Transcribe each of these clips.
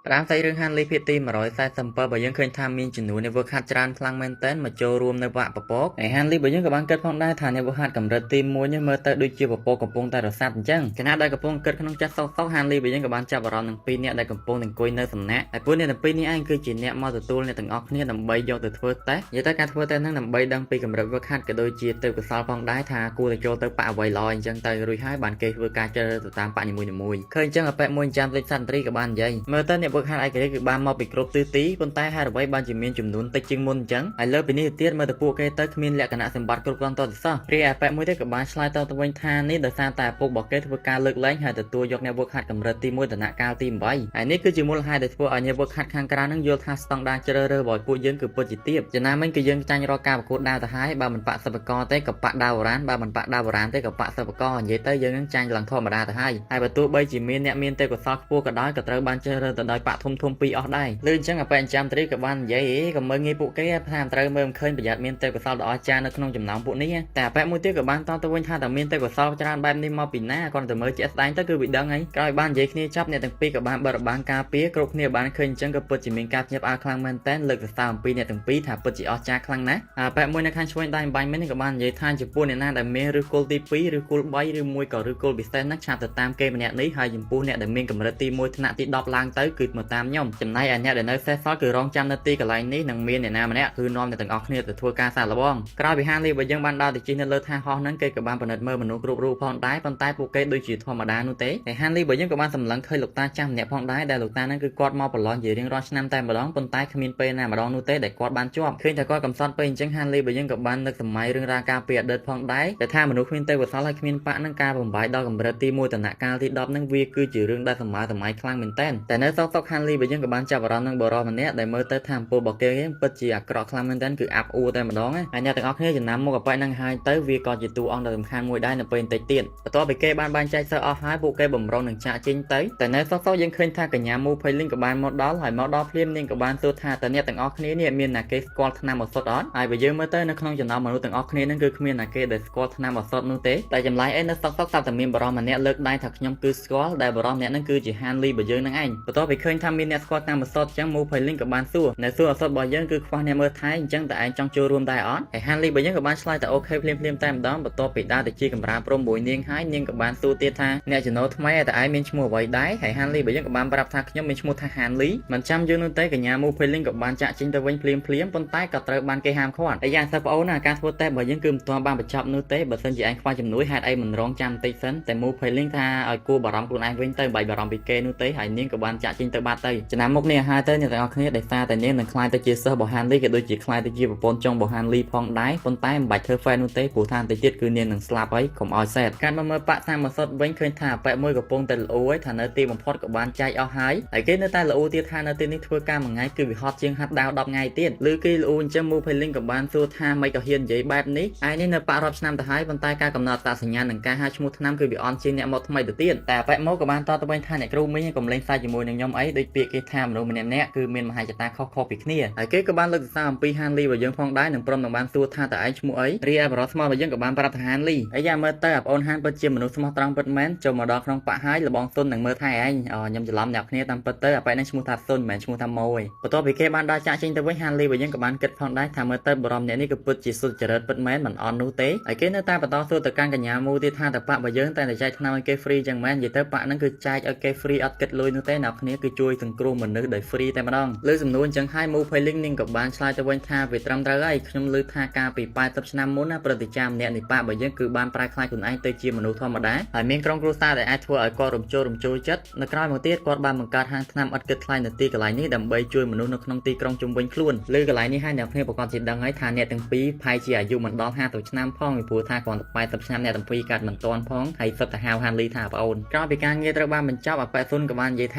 ផ្ដើមសាច់រឿងហានលីភាគទី147បើយើងឃើញថាមានចំនួនអ្នកវឹកហាត់ច្រើនខ្លាំងមែនទែនមកចូលរួមនៅវគ្គពពកហើយហានលីបើយើងក៏បានគិតផងដែរថាអ្នកវឹកហាត់កម្រិតទី1នេះមើលទៅដូចជាពពកកំពុងតែរសាត់អញ្ចឹងខណៈដែលកំពុងគិតក្នុងចិត្តសោកសោកហានលីបើយើងក៏បានចាប់អារម្មណ៍នឹងពីរអ្នកដែលកំពុងអង្គុយនៅសំណាក់ហើយពួកអ្នកទាំងពីរនេះឯងគឺជាអ្នកមកទទួលអ្នកទាំងអស់គ្នាដើម្បីយកទៅធ្វើតេស្តនិយាយទៅការធ្វើតេស្តហ្នឹងដើម្បីដឹងពីកម្រិតវឹកហាត់ក៏ដូចជាទេពកោសល្យផងដែរថាគួរតែចូលទៅប៉អ្វីល្អអញ្ចឹងទៅរួចហើយបានគេធ្វើការជ្រើសរើសទៅតាមប៉នីមួយៗឃើញអញ្ចឹងអប៉ែមួយចាំតិចសន្ត្រីក៏បាននិយាយមើលទៅអ្នកវឹកហាត់ឯករាជ្យគឺបានមកពីគ្រប់ទិសទីប៉ុន្តែហេតុអ្វីបានជាមានចំនួនតិចជាងមុនអញ្ចឹងហើយលើពីនេះទៅទៀតមើលទៅពួកគេទៅគ្មានលក្ខណៈសម្បត្តិគ្រប់គ្រាន់តទៅសោះរីឯអប៉ែមួយទៀតក៏បានឆ្លើយតបទៅវិញថានេះដោយសារតែឪពុករបស់គេធ្វើការលើកលែងហើយទទួលយកអ្នកវឹកហាត់កម្រិតទី1ដំណាក់កាលទី8ហើយនេះគឺជាមូលហេតុដែលធ្វើឲ្យអ្នកវឹកហាត់ខាងក្រៅនឹងយល់ថាស្តង់ដារជ្រើសរើសរបស់ពួកយើងគឺពិតជាទាបចំណាមិញគឺយើងចាញ់រាល់ការប្រកួតដាវទៅហើយបើមិនប៉សិប្បករទេក៏ប៉ដាវបុរាណបើមិនប៉ដាវបុរាណទេក៏ប៉សិប្បករនិយាយទៅយើងនឹងចាញ់ឡើងធម្មតាទៅហើយហើយបើទោះបីជាមានអ្នកមានទេពកោសល្យខ្ពស់ក៏ដោយក៏ត្រូវបានជ្រើសរើសទៅដោយប៉ធំធំពីរអស់ដែរឬអញ្ចឹងអប៉ែចាំត្រីក៏បាននិយាយអីក៏មើលងាយពួកគេថាត្រូវមើលមិនឃើញប្រយ័ត្នមានទេពកោសល្យដ៏អស្ចារ្យនៅក្នុងចំណោមពួកនេះតែអប៉ែមួយទៀតក៏បានតទៅវិញថាតើមានទេពកោសល្យច្រើនបែបនេះមកពីណាគាត់ទៅមើលជាក់ស្ដែងទៅគឺវាដឹងហើយក្រោយបាននិយាយគ្នាចប់អ្នកទាំងពីរក៏បានបរិបាំងការពារគ្រប់គ្នាបានឃើញអញ្ចឹងក៏ពិតជាមានការភ្ញាក់ផ្អើលខ្លាំងមែនទែនលើកសរសើរអំពីអ្នកទាំងពីរថាពិតជាអស្ចារ្យខ្លាំងណាស់អប៉ែមួយនៅខាងឆ្វេងដៃអំបញ្ញមិញនេះក៏បាននិយាយថាចំពោះអ្នកណាដែលមានឫសគល់ទី2ឬគល់3ឬមួយក៏ឫសគល់ពិសេសហ្នឹងឆាប់ទៅតាមគេម្នាក់នេះហើយចំពោះអ្នកដែលមានកម្រិតទី1ថ្នាក់ទី10ឡើងទៅគឺមកតាមខ្ញុំចំណែកឯអ្នកដែលនៅសេសសល់គឺរងចាំនៅទីកន្លែងនេះនឹងមានអ្នកណាម្នាក់គឺនាំអ្នកទាំងអស់គ្នាទៅធ្វើការសាកល្បងក្រោយពីហាងនេះបើយើងបានដើរទៅជិះនៅលើថាហោះហ្នឹងគេក៏បានពិនិត្យមើលមនុស្សគ្រប់រូបផងដែរប៉ុន្តែពួកគេដូចជាធម្មតានោះទេតែហានលីបើយើងក៏បានសម្លឹងឃើញលោកតាចាស់ម្នាក់ផងដែរដែលលោកតាហ្នឹងគឺគាត់មកប្រឡងជារៀងរាល់ឆ្នាំតែម្ដងប៉ុន្តែគ្មានពេលណាម្ដងនោះទេដែលគាត់បានជាប់ឃើញតែគាត់កំសត់ពេកអញ្ចឹងហានលីបើយើងក៏បាននឹកសម័យរឿងរ៉ាវការពីអតីតផងដែរតែថាមនុស្សគ្មានទេពកោសល្យហើយគ្មានប៉ាក់នឹងការបំបាយដល់កម្រិតទី1ដំណាក់កាលទី10ហ្នឹងវាគឺជារឿងដែលសម័យសម័យខ្លាំងមែនតើតែនៅសកសុកហានលីបើយើងក៏បានចាប់អារម្មណ៍នឹងបរិសម្នាក់ដែលមើលទៅថាអំពូលរបស់គេពិតជាអាក្រក់ខ្លាំងមែនតើគឺអាប់អួរតែម្ដងហើយអ្នកទាំងអស់គ្នាចំណាំមុខអប៉ែនឹងហើយទៅវាក៏ជាតួអង្គដ៏សំខាន់មួយដែរនៅពេលបន្តិចទៀតបន្ទាប់ពីគេបានបែងចែកសិស្សអស់ហើយពួកគេបំរុងនឹងចាក់ចេញទៅតែនៅសកសុកយើងឃើញថាកញ្ញាមូភៃលីងក៏បានមកដល់ហើយមកដល់ភ្លាមនាងក៏បានសួរថាតើអ្នកទាំងអស់គ្នានេះមានណាគេស្គាល់ថ្នាំឱសថអត់ហើយបើយើងមើលទៅនៅក្នុងចំណោមមនុស្សទាំងអស់គ្នានឹងគឺគ្មានណាគេដែលស្គាល់ថ្នាំឱសថនោះទេតែចម្លែកអីនៅសកសុកស្រាប់តែមានបរិសម្នាក់លើកដៃថាខ្ញុំគឺស្គាល់ដែលបរិសម្នាក់ហ្នឹងគឺជាហានលីរបស់យើងនឹងឯងបន្ទាប់ពីឃើញថាមានអ្នកស្គាល់ថ្នាំឱសថអញ្ចឹងមូភៃលីងក៏បានសួរនៅសួរឱសថរបស់យើងគឺខ្វះអ្នកមើលថែអញ្ចឹងតើឯងចង់ចូលរួមដែរអត់ហើយហានលីរបស់យើងក៏បានឆ្លើយថាOK ភ្លាមភ្លាមតែម្ដងបន្ទាប់ពីដើរទៅជាកម្រាលព្រំមួយនាងហើយនាងក៏បានសួរទៀតថាអ្នកចំណូលថ្មីតើឯងមានឈ្មោះអ្វីដែរហើយហានលីរបស់យើងក៏បានប្រាប់ថាខ្ញុំមានឈ្មោះថាហានលីមិនចាំយូរនោះទេកញ្ញាមូភៃលីងក៏បានចាក់ចេញទៅវិញភ្លាមភ្លាមប៉ុន្តែក៏ត្រូវបានគេហាមឃាត់ហើយយ៉ាងសិស្សប្អូនណាការធ្វើតេស្តរបស់យើងគឺមិនទាន់បានបញ្ចប់នោះទេបើសិនជាឯងខ្វះជំនួយហេតុអីមិនរងចាំបន្តិចសិនតែមូភៃលីងថាឲ្យគួរបារម្ភខ្លួនឯងវិញទៅមិនបាច់បារម្ភពីគេនោះទេហើយនាងក៏បានចាក់ចេញទៅបាត់ទៅចំណាំមុខនេះហើយទៅអ្នកទាំងអស់គ្នាដោយសារតែនាងនឹងក្លាយទៅជាសិស្សរបស់ហានលីក៏ដូចជាក្លាយទៅជាប្រពន្ធចុងរបស់ហានលីផងដែរប៉ុន្តែមិនបាច់ធ្វើ fan នោះទេព្រោះថាបន្តិចទៀតគឺនាងនឹងស្លាប់ហើយកុំឲ្យសែតកាត់មកមើលប៉ាក់សាមសុតវិញឃើញថាប៉ែមួយកំពុងតែល្អឯថានៅទីបំផុតក៏បានចែកអស់ហើយហើយគេនៅតែល្អទៀតថានៅទីនេះធ្វើការមួយថ្ងៃគឺវាហត់ជាងហាត់ដាវ10ថ្ងៃទៀតឬគេល្អអញ្ចឹងមូភេលីងក៏បានសួរថាមិនក៏ហ៊ាននិយាយបែបនេះឯនេះនៅប៉ារាប់ឆ្នាំទៅហើយប៉ុន្តែការកំណត់អត្តសញ្ញាណនិងការហៅឈ្មោះថ្នាំគឺវាអន់ជាងអ្នកមកថ្មីទៅទៀតតែប៉ែមកក៏បានតបទៅវិញថាអ្នកគ្រូមីងកុំលេងសើចជាមួយនឹងខ្ញុំអីដូចពាក្យគេថាមនុស្សម្នាក់ៗគឺមានមហិច្ឆតាខុសៗពីគ្នាហើយគេក៏បានលើកសរសើរអំពីហានលីរបស់យើងផងដែរនិងព្រមនឹងបានសួរថាតើឯងឈ្មោះអីរីឯបរិស្មោះរបស់យើងក៏បានប្រាប់ថាហានលីហើយយ៉ាងមើលទៅអាប្អូនហានពិតជាមនុស្សស្មោះត្រង់ពិតមែនចូលមកដល់ក្នុងប៉ាក់ហើយលបងសុននឹងមើលថែឯងខ្ញុំច្រឡំអ្នកគ្នាតាមពិតទៅអាប៉ែនេះឈ្មោះថាសុនមិនមែនឈ្មោះថាម៉ូទេបន្ទាប់ពីគេបានដើរចាក់ចេញទៅវិញហានលីរបស់យើងក៏បានគិតផងដែរថាមើលទៅបរមអ្នកនេះគឺពិតជាសុចរិតពិតមែនមិនអន់នោះទេហើយគេនៅតែបន្តសួរទៅកាន់កញ្ញាមូទៀតថាតើប៉ាក់របស់យើងតែតែចែកថ្នាំឲ្យគេ free ចឹងមែននិយាយទៅប៉ាក់ហ្នឹងគឺចែកឲ្យគេ free អត់គិតលុយនោះទេអ្នកគ្នាគឺជួយសង្គ្រោះមនុស្សដោយ free តែម្ដងលើសំណួរអញ្ចឹងហើយមូភៃលីងនាងក៏បានឆ្លើយទៅវិញថាវាត្រឹមត្រូវហើយខ្ញុំឮថាកាលពី80ឆ្នាំមុនណាព្រឹទ្ធាចារ្យម្នាក់នៃប៉ាក់របស់យើងគឺបានប្រែក្លាយខ្លួនឯងទៅជាមនុស្សធម្មតាហើយមានក្រុមគ្រួសារដែលអាចធ្វើឲ្យគាត់រំជោលរំជួលចិត្តនៅក្រោយមកទៀតគាត់បានបង្កើតហាងថ្នាំឥតគិតថ្លៃនៅទីកន្លែងនេះដើម្បីជួយមនុស្សនៅក្នុងទីក្រុងជុំវិញខ្លួនលើកន្លែងនេះហើយអ្នកគ្នាប្រកាសជាដឹងហើយថាអ្នកទាំងពីរផែជាអាយុមិនដល់50ឆ្នាំផងពីព្រោះថាគ្រាន់តែ80ឆ្នាំអ្នកទាំងពីរកើតមិនទាន់ផងហើយសុទ្ធតែហៅហានលីថាប្អូនក្រោយពីការងារត្រូវបានបញ្ចប់អប៉ែស៊ុនក៏បាននិយាយថ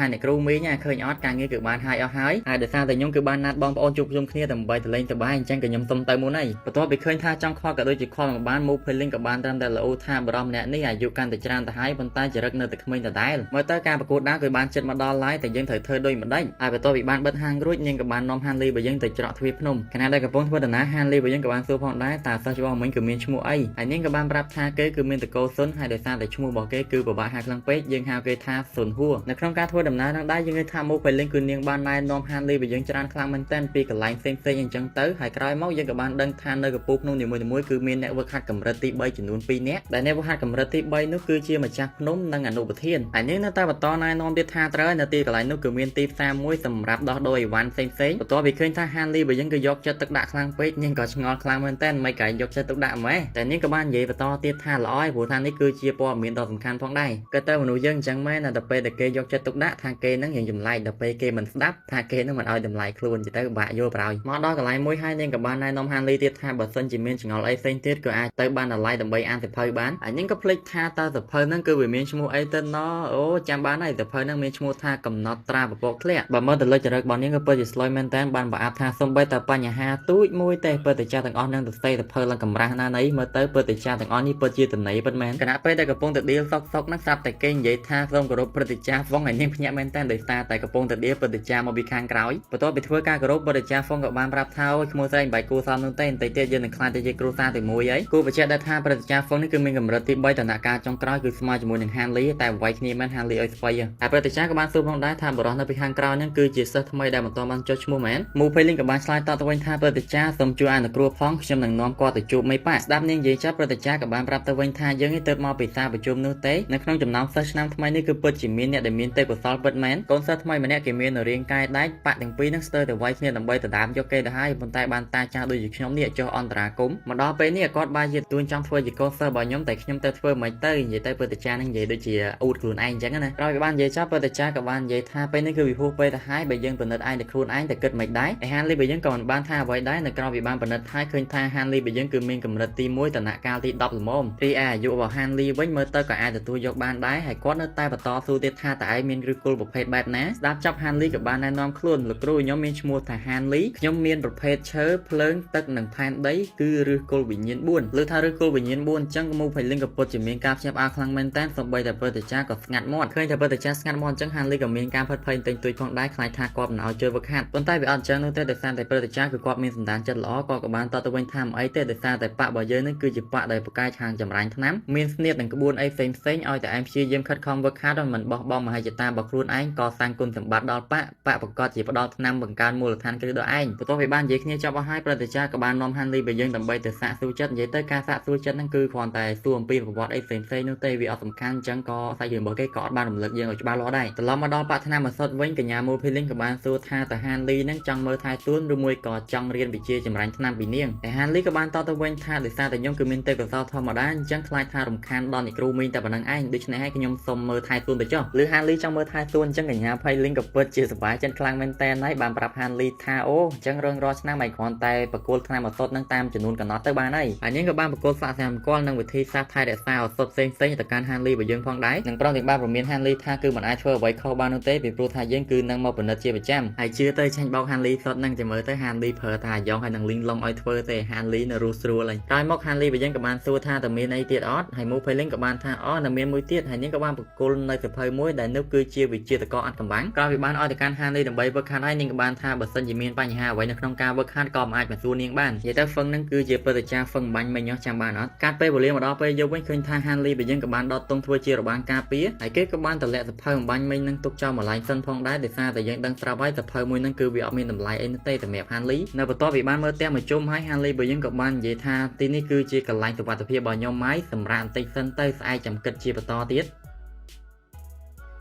ាអ្នកគ្រូមីងឃើញអត់ការងារគឺបានហើយអស់ហើយហើយដោយសារតែខ្ញុំគឺបានណាត់បងប្អូនជួបជុំគ្នាដើម្បីទៅលេងសប្បាយអញ្ចឹងក៏ខ្ញុំសុំទៅមុនហើយបន្ទាប់ពីឃើញថាចង់ខ្វល់ក៏ដូចជាខ្វល់មិនបានមូភេលីងក៏បានត្រឹមតែល្អថាបរោះម្នាក់នេះអាយុកាន់តែច្រើនទៅហើយប៉ុន្តែចរិតនៅតែក្មេងដដែលមើលទៅការប្រកួតដាវគឺបានចិត្តមកដល់ឡើយតែយើងត្រូវធ្វើដូចម្ដេចហើយបន្ទាប់ពីបានបិទហាងរួចនាងក៏បាននាំហានលីរបស់យើងទៅច្រកទ្វារភ្នំខណៈដែលកំពុងធ្វើដំណើរហានលីរបស់យើងក៏បានសួរផងដែរតើសិស្សច្បងមិញគឺមានឈ្មោះអីហើយនាងក៏បានប្រាប់ថាគេគឺមានតកូលសុនហើយដោយសារតែឈ្មោះរបស់គេគឺពិបាកហៅខ្លាំងពេកយើងហៅគេថាសុនហួរនៅក្នុងការធ្វើដំណើរនឹងដែរយើង យើងឃើញថាមូផេលីងគឺនាងបានណែនាំហានលីរបស់យើងច្រើនខ្លាំងមែនទែនពីកន្លែងផ្សេងៗអញ្ចឹងទៅហើយក្រោយមកយើងក៏បានដឹងថានៅកំពូលភ្នំនីមួយៗគឺមានអ្នកវឹកហាត់កម្រិតទី3ចំនួន2នាក់ដែលអ្នកវឹកហាត់កម្រិតទី3នោះគឺជាម្ចាស់ភ្នំនិងអនុប្រធានហើយនាងនៅតែបន្តណែនាំទៀតថាត្រូវនៅទីកន្លែងនោះគឺមានទីផ្សារមួយសម្រាប់ដោះដូរអីវ៉ាន់ផ្សេងៗបន្ទាប់ពីឃើញថាហានលីរបស់យើងគឺយកចិត្តទុកដាក់ខ្លាំងពេកនាងក៏ឆ្ងល់ខ្លាំងមែនទែនមិនក៏យកចិត្តទុកដាក់ម៉េះតែនាងក៏បាននិយាយបន្តទៀតថាល្អហើយព្រោះថានេះគឺជាព័ត៌មានដ៏សំខាន់ផងដែរក៏ទៅមនុស្សយើងអញ្ចឹងមែនតែពេលដែលគេយកចិត្តទុកដាក់ថាគេនឹងរៀងចម្លែកដល់ពេលគេមិនស្ដាប់ថាគេនឹងមិនឲ្យតម្លៃខ្លួនទៅបាក់យល់ប្រោយមកដល់កន្លែងមួយហើយនាងក៏បានណែនាំហានលីទៀតថាបើសិនជាមានចម្ងល់អីផ្សេងទៀតក៏អាចទៅបានតម្លៃដើម្បីអានសៀវភៅបានហើយនាងក៏ភ្លេចថាតើសៀវភៅហ្នឹងគឺវាមានឈ្មោះអីទៅណអូចាំបានហើយសៀវភៅហ្នឹងមានឈ្មោះថាកំណត់ត្រាពពកធ្លាក់បើមើលទៅលើចរិតរបស់នាងក៏ពិតជាស្លុយមែនតើបានប្រអាប់ថាសំបីតែបញ្ហាទូចមួយទេពិតតែចាស់ទាំងអស់នឹងទៅស្ទេសៀវភៅឡើងកម្រាស់ណានៃមើលទៅពិតតែចាស់ទាំងអស់នេះពិតជាតំណីពិតមែនខណៈពេលដែលកំពុងតែដៀលសុកសុកហ្នឹងស្រាប់តែគេនិយាយថាសូមគោរពព្រឹទ្ធាចារ្យហ្វុងឲ្យនាងភ្ញាក់មែនតើដោយសារតែកំពុងតែដៀលព្រឹទ្ធាចារ្យមកពីខាងក្រោយបន្ទាប់ពីធ្វើការគោរពព្រឹទ្ធាចារ្យហ្វុងក៏បានប្រាប់ថាអូយក្មួយស្រីមិនបាច់គួសមនោះទេបន្តិចទៀតយើងនឹងក្លាយទៅជាគ្រួសារតែមួយហើយគូបញ្ជាក់ដែរថាព្រឹទ្ធាចារ្យហ្វុងនេះគឺមានកម្រិតទី3ដំណាក់កាលចុងក្រោយគឺស្មើជាមួយនឹងហានលីតែវាយគ្នាមែនហានលីឲ្យស្វ័យហើយព្រឹទ្ធាចារ្យក៏បានសួរផងដែរថាបរិះនៅពីខាងក្រោយហ្នឹងគឺជាសិស្សថ្មីដែលមិនទាន់បានចុះឈ្មោះមែនមូភេលីងក៏បានឆ្លើយតបទៅវិញថាព្រឹទ្ធាចារ្យសូមជួយអនុគ្រោះផងខ្ញុំនឹងនាំគាត់ទៅជួបមេប៉ាស្ដាប់នាងនិយាយចាប់ព្រឹទ្ធាចារ្យក៏បានប្រាប់ទៅវិញថាយើងនេះទៅមកពីសារប្រជុំនោះទេនៅក្នុងចំណោមសិស្សឆ្នាំថ្មីនេះគឺពិតជាមានអ្នកដែលមានទេពកោសល្យពិតមែនកូនសិស្សថ្មីម្នាក់គេមានរាងកាយដែកប៉ាក់ទាំងពីរនឹងស្ទើរតែវាយគ្នាដើម្បីដណ្ដើមយកគេទៅហើយប៉ុន្តែបានតាចាស់ដូចជាខ្ញុំនេះចុះអន្តរាគមមកដល់ពេលនេះគាត់បានជាទួញចង់ធ្វើជាកូនសិស្សរបស់ខ្ញុំតែខ្ញុំទៅធ្វើមិនទៅនិយាយទៅព្រឹទ្ធាចារ្យនឹងនិយាយដូចជាអួតខ្លួនឯងអញ្ចឹងណាក្រោយពីបាននិយាយចប់ព្រឹទ្ធាចារ្យក៏បាននិយាយថាពេលនេះគឺវិហួសពេលទៅហើយបើយើងពិនិត្យឯងតែខ្លួនឯងតែគិតមិនដែរឯហានលីបើយើងក៏មិនបានថាអ្វីដែរនៅក្រោយពីបានពិនិត្យហើយឃើញថាហានលីបើយើងគឺមានកម្រិតទី1តំណាក់កាលទី10ល្មមរីឯអាយុរបស់ហានលីវិញមើលទៅក៏អាចទទួលយកបានដែរហើយគាត់នៅតែបន្តសួរទៀតថាតើឯងមានឫសគល់ប្រភេទបែបណាស្ដាប់ចប់ហានលីក៏បានណែនាំខ្លួនលោកគ្រូខ្ញុំមានឈ្មោះថាហានលីខ្ញុំមានប្រភេទឈើភ្លើងទឹកនិងផែនដីគឺឫសគល់វិញ្ញាណ4លើថាឫសគល់វិញ្ញាណ4អញ្ចឹងមូផៃលីងក៏ពិតជាមានការភ្ញាក់ផ្អើលខ្លាំងមែនតើសូម្បីតែព្រឹទ្ធាចារ្យក៏ស្ងាត់មាត់ឃើញតែព្រឹទ្ធាចារ្យស្ងាត់មាត់អញ្ចឹងហានលីក៏មានការផិតភ័យបន្តិចបន្តួចផងដែរខ្លាចថាគាត់មិនឲ្យជួយវឹកហាត់ប៉ុន្តែវាអត់អញ្ចឹងនោះទេដោយសារតែព្រឹទ្ធាចារ្យគឺគាត់មានសន្តានចិត្តល្អគាត់ក៏បានតបទៅវិញថាមិនអីទេដោយសារតែប៉ាក់របស់យើងនឹងគឺជាប៉ាក់ដែលប្រកែកខាងចម្រាញ់ថ្នាំមានស្នៀតនិងក្បួនអីផ្សេងផ្សេងឲ្យតែឯងព្យាយាមខិតខំវឹកហាត់មិនបោះបង់មហិច្ឆតារបស់ខ្លួនឯងក៏សាងគុណសម្បត្តិដល់ប៉ាក់ប៉ាក់ប្រកាសជាផ្ដល់ថ្នាំបង្កើនមូលដ្ឋានគ្រឹះដល់ឯងបន្ទាប់ពីបាននិយាយគ្នាចប់អស់ហើយព្រឹទ្ធាចារ្យក៏បាននាំហានលីរបស់យើងដើម្បីទៅសាកសួរចិត្តនិយាយទៅការសាកសួរចិត្តហ្នឹងគឺគ្រាន់តែសួរអំពីប្រវត្តិអីផ្សេងផ្សេងនោះទេវាអត់សំខាន់អញ្ចឹងក៏សាច់រឿងរបស់គេក៏អត់បានរំលឹកយើងឲ្យច្បាស់លាស់ដែរត្រឡប់មកដល់បឋមឱសថវិញកញ្ញាមូភីលីងក៏បានសួរថាតើហានលីហ្នឹងចង់មើលថែទួនឬមួយក៏ចង់រៀនវិជ្ជាចម្រាញ់ថ្នាំពីនាងតែហានលីក៏បានតបទៅវិញថាដោយសារតែខ្ញុំគឺមានទេពកោសល្យធម្មតាអញ្ចឹងខ្លាចថារំខានដល់អ្នកគ្រូមីងតែប៉ុណ្្នឹងឯងដូច្នេះហើយខ្ញុំសូមមើលថែទួនទៅចុះឬហានលីចង់មើលថែទួនអញ្ចឹងកញ្ញាភៃលីងក៏ពិតជាសប្បាយចិត្តខ្លាំងមែនតើហើយបានប្រាប់ហានលីថាអូអញ្ចឹងរឿងរាល់ឆ្នាំឯងគ្រាន់តែប្រគល់ថ្នាំឱសថនឹងតាមចំនួនកំណត់ទៅបានហើយហើយនាងក៏បានប្រគល់សាកសម្គាល់និងវិធីសាស្ត្រថែរក្សាឱសថផ្សេងៗទៅកាន់ហានលីរបស់យើងផងដែរនិងព្រមទាំងបានព្រមានហានលីថាគឺមិនអាចធ្វើអ្វីខុសបាននោះទេពីព្រោះថាយើងគឺនឹងមកពិនិត្យជាប្រចាំហើយជឿទៅឆាញ់បោកហានលីសុតនឹងចាំមើលទៅហានលីប្រើថាអាយ៉ងហើយនឹងលីងឡុងឲ្យធ្វើទេហានលីនៅរស់ស្រួលហើយក្រោយមកហានលីរបស់យើងក៏បានសួរថាតើមានអីទៀតអត់ហើយមូភេលីងក៏បានថាអូនៅមានមួយទៀតហើយនាងក៏បានប្រគល់នៅសៀវភៅមួយដែលនោះគឺជាវិជាតកអត់កំបាំងក្រោយពីបានឲ្យទៅកាន់ហានលីដើម្បីវឹកហាត់ហើយនាងក៏បានថាបើសិនជាមានបញ្ហាអ្វីនៅក្នុងការវឹកហាត់ក៏មិនអាចមកសួរនាងបាននិយាយទៅហ្វឹងនឹងគឺជាព្រឹទ្ធាចារ្យហ្វឹងបាញ់មិញចាំបានអត់កាត់ពេលវេលាមកដល់ពេលយប់វិញឃើញថាហានលីរបស់យើងក៏បានដកទង់ធ្វើជារបាំងការពារហើយគេក៏បានតម្លាក់សៀវភៅអំបាញ់មិញនឹងទុកចោលម្លាញ់សិនផងដែរដោយសារតែយើងដឹងស្រាប់ហើយសៀវភៅមួយនឹងគឺវាអត់មានតម្លៃអីនោះទេសម្រាប់ហានលីនៅបន្ទាប់ពីបានមើលផ្ទះមួយជុំហើយហានលីរបស់យើងក៏បាននិយាយថាទីនេះគឺជាកន្លែងសុវត្ថិភាពរបស់ខ្ញុំហើយសម្រាប់បន្តិចសិនទៅស្អែកចាំគិតជាបន្តទៀត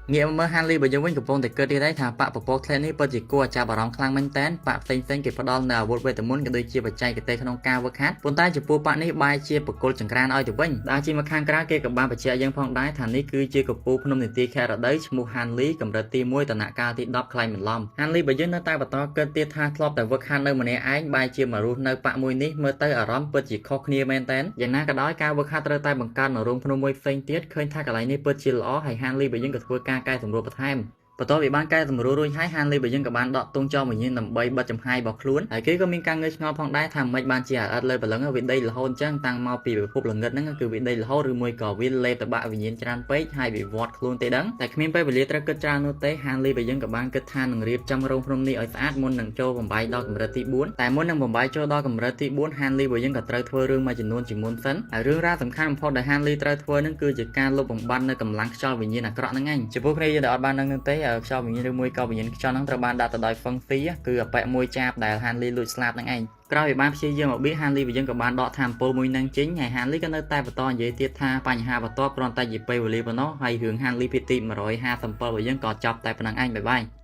ងាកមកមើលហានលីរបស់យើងវិញកំពុងតែគិតទៀតហើយថាបាក់ពពកធ្លាក់នេះពិតជាគួរឲ្យចាប់អារម្មណ៍ខ្លាំងមែនតើបាក់ផ្សេងៗគេផ្ដល់នូវអាវុធវេទមន្តក៏ដូចជាបច្ចេកទេសក្នុងការវឹកហាត់ប៉ុន្តែចំពោះបាក់នេះបែរជាបកគលចង្ក្រានឲ្យទៅវិញដើរជិះមកខាងក្រៅគេក៏បានបញ្ជាក់យើងផងដែរថានេះគឺជាកំពូលភ្នំនិទាខរដូវឈ្មោះហានលីកម្រិតទី1តំណាក់កាលទី10ខ្លែងបន្លំហានលីរបស់យើងនៅតែបន្តគិតទៀតថាធ្លាប់តែវឹកហាត់នៅម្នាក់ឯងបែរជាមករស់នៅបាក់មួយនេះមើលទៅអារម្មណ៍ពិតជាខុសគ្នាមែនតើយ៉ាងណាក៏ដោយការវឹកហាត់ត្រូវតែបង្កើតនៅរោងភ្នំមួយផ្សេងទៀតឃើញថាកន្លែងនេះពិតជាល្អហើយហានលីរបស់យើងក៏ធ្វើការកែសម្រួលបន្ថែមបន្ទាប់ពីបានកែសម្រួលរួចហើយហានលីរបស់យើងក៏បានដកទង់ចោលវិញ្ញាណដើម្បីបិទចំហាយរបស់ខ្លួនហើយគេក៏មានការងឿឆ្ងល់ផងដែរថាមិនបានជាអាអិតលើព្រលឹងវាដេករហូតអញ្ចឹងតាំងមកពីពិភពល្ងិតហ្នឹងគឺវាដេករហូតឬមួយក៏វាលេបតបាក់វិញ្ញាណច្រើនពេកហើយវាវត្តខ្លួនទេដឹងតែគ្មានពេលវេលាត្រូវគិតច្រើននោះទេហានលីរបស់យើងក៏បានគិតថានឹងរៀបចំរោងភ្នំនេះឲ្យស្អាតមុននឹងចូលបំបាយដល់កម្រិតទី4តែមុននឹងបំបាយចូលដល់កម្រិតទី4ហានលីរបស់យើងក៏ត្រូវធ្វើរឿងមួយចំនួនជាមុនសិនហើយរឿងរ៉ាវសំខាន់បំផុតដែលហានលីត្រូវធ្វើនឹងគឺជាការលុបបំបាត់នៅកម្លាំងខ្យល់វិញ្ញាណអាក្រក់ហ្នឹងឯងចំពោះគ្នាយើងដែលអត់បានដឹងនឹងទេ ខ្យល់វិញ្ញាណឬមួយក៏វិញ្ញាណខ្យល់ហ្នឹងត្រូវបានដាក់ទៅដោយហ្វឹងស៊ីគឺអប៉ិមួយចាបដែលហានលីលួចស្លាប់ហ្នឹងឯងក្រោយពីបានព្យាយាមរបៀបហានលីវិញយើងក៏បានដកថាមពលមួយនឹងចេញហើយហានលីក៏នៅតែបន្តនិយាយទៀតថាបញ្ហាបន្ទាប់គ្រាន់តែជាពេលវេលាប៉ុណ្ណោះហើយរឿងហានលីភាគទី157របស់យើងក៏ចប់តែប៉ុណ្ណឹងឯង។ Bye bye.